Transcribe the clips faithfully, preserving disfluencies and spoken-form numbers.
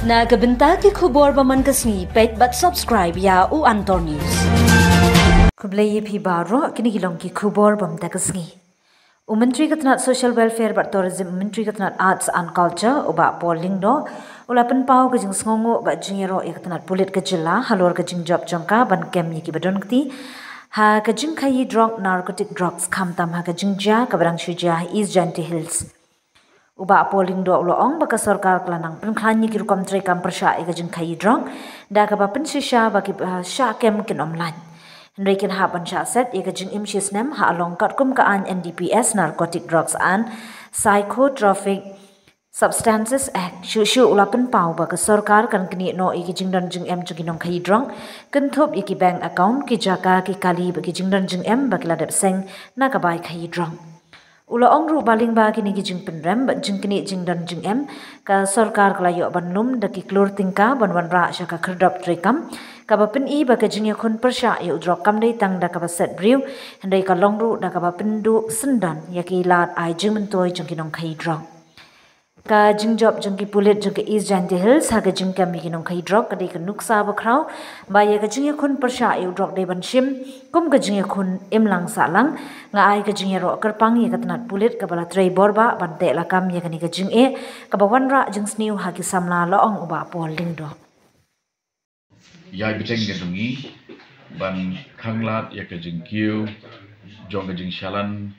Na ka bynta ki khubor ba man ka sngi, peit bad subscribe ïa u Antor News. Khublei ïa phi baroh, kine ki long ki khubor ba man ka sngi. U Myntri ka tnat Social Welfare bad Tourism, u Myntri ka tnat Arts and Culture, u Bah Paul Lyngdoh, u la pynpaw ka jingsngewnguh bad jingïaroh ïa ka tnat pulit ka jylla halor ka jingjop jong ka ban kem ïa ki ba don kti ha ka jingkhaïi drok, narcotic drugs, khamtam ha ka jingjia kaba dang shu jia ha East Jaintia Hills. U Bah Paul Lyngdoh u la ong ba ka sorkar ka la nang pynkhlaiñ ïa ki rukom treikam pyrshah ïa ka jingkhaïi drok da kaba pynshisha ba ki ba shah kem kin ym lait. Hynrei kin hap ban shah set ïa ka jingim shisnem ha long katkum ka aiñ N D P S, Narcotic Drugs and Psychotropic Substances Act. Shuh shuh u la pynpaw ba ka sorkar kan knieh noh ïa ki jingdon jingem jong ki nongkhaïi drok, kynthup ïa ki bank account, ki jaka, ki kali bad ki jingdon jingem ba ki la dep seng na ka bai khaïi drok. U la ong ruh ba lyngba kine ki jingpynrem bad jingknieh jingdon jingem, ka sorkar ka la ïoh ban lum da ki klur tyngka ban wanrah sha ka khyrdop treikam kaba pyni ba ka jingïakhun pyrshah ïa u drok kam dei tang da kaba set briew, hynrei ka long ruh da kaba pynduh syndon ïa ki lad ai jingmyntoi jong ki nongkhaïi drok. Ka jingjop jong ki pulit jong ka East Jaintia Hills ha ka jingkem ïa ki nongkhaïi drok ka dei ka nuksa bakhraw ba ïa ka jingïakhun pyrshah ïa u drok dei ban shim kum ka jingïakhun imlang sahlang. Nga ai ka jingïaroh kyrpang ïa ka tnat pulit kaba la trei borbah ban teh lakam ïa kane ka jingeh kaba wanrah jingsniew ha ki samla, la ong u Bah Paul Lyngdoh. Ïai bteng ka jong ngi ban khanglad ïa ka jingkiew jong ka jingshalan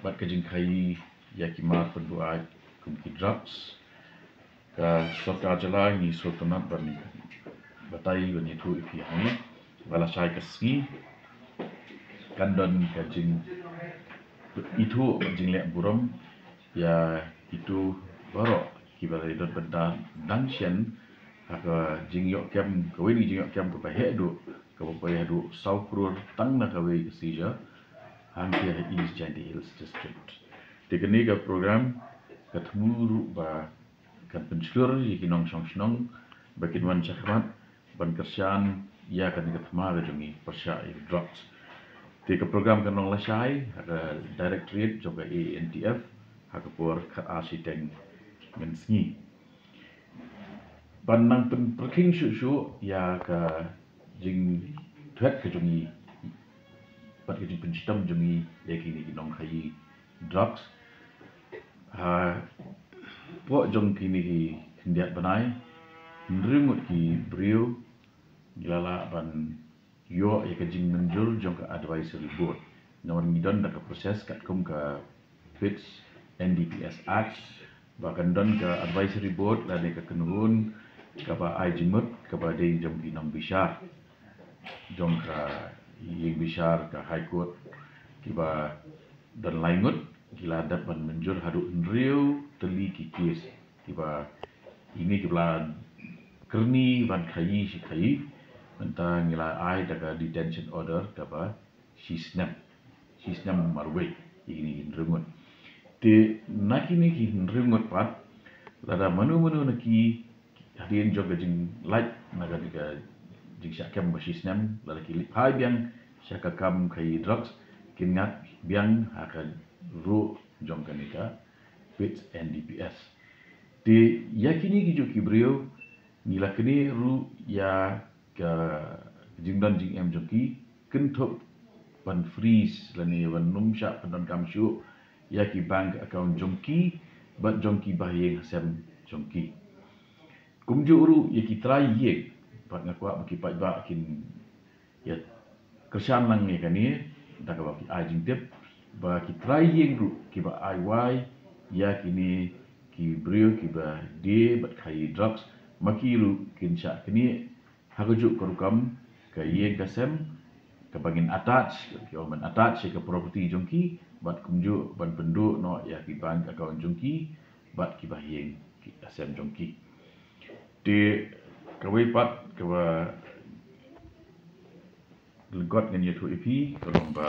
bad ka jingkhaïi ïa ki mar pynbuaid kum ki drugs. Ka sorkar jylla ngi sngewtynnat ban batai ban ïathuh ïa phi hangne ba lashai ka sngi kan don ka jingïathuh bad jingleh burom ïa kito baroh kiba la ïadon bynta dang shen ha ka jingïoh kem, kawei na ka jingïoh kem kaba heh duh, kaba poi haduh saw klur tang na kawei ka seizure hangtei ha East Jaintia Hills District. Te kane ka program ka thmu ruh ba kan pynshlur ïa ki nongshong shnong ba kin wan shakhmat ban kyrshan ïa kane ka thma ka jong ngi pyrshah ïa drugs. Te ka program kan long lashai ha ka directorate jong ka A N T F ha ka por khatar shiteng mynsngi. Ban nang pynpyrkhing shuh shuh ïa ka jingthied ka jong ngi bad ka jingpynshitom jong ngi ïa kine ki nongkhaïi drugs. Hapoh jong kine ki khyndiat bnai, hynriew ngut ki briew ngi la lah ban ïoh ïa ka jingmynjur jong ka advisory board. Namar ngi don da ka process katkum ka PITS N D P S Act ba kan don ka advisory board lane ka kynhun kaba ai jingmut kaba dei jong ki nongbishar jong ka ïing bishar ka High Court kiba don lai ngut ki la dep ban mynjur haduh hynriew tylli ki case kiba ine kiba la kyrni ban khaïi shi khaïi. Mynta ngi la ai da ka detention order kaba shisnem, shisnem marwei ïa kine ki hynriew ngut. Te na kine ki hynriew ngut pat lada mano mano na ki hadien jong ka jinglait na ka, ka jingshah kem ba shisnem, lada ki leit phai biang sha ka kam khaïi drugs, kin ngat biang ha ka ruh jong kane ka PITS N D P S. Te ïa kine ki juh ki briew ngi la knieh ruh ïa ka jingdon jingem jong ki kynthup ban freeze lane ban ym shah pyndonkam shuh ïa ki bank account jong ki bad jong ki bahaïing hasem jong ki. Kumjuh ruh ïa ki trai ïing, bad nga kwah ba ki paidbah kin ïa kyrshan lang ïa kane da kaba ki ai jingtip ba ki trai ïing ruh kiba ai wai ïa kine ki briew kiba die bad khaïi drugs, ma ki ruh kin shah knieh ha kajuh ka rukom ka ïing ka sem kaba ngin attach, ki ong ban attach ïa ka property jong ki bad kumjuh ban pynduh noh ïa ki bank account jong ki bad ki bahaïing ki hasem jong ki. Te kawei pat kaba lyngkot ngan ïathuh ïa phi ka long ba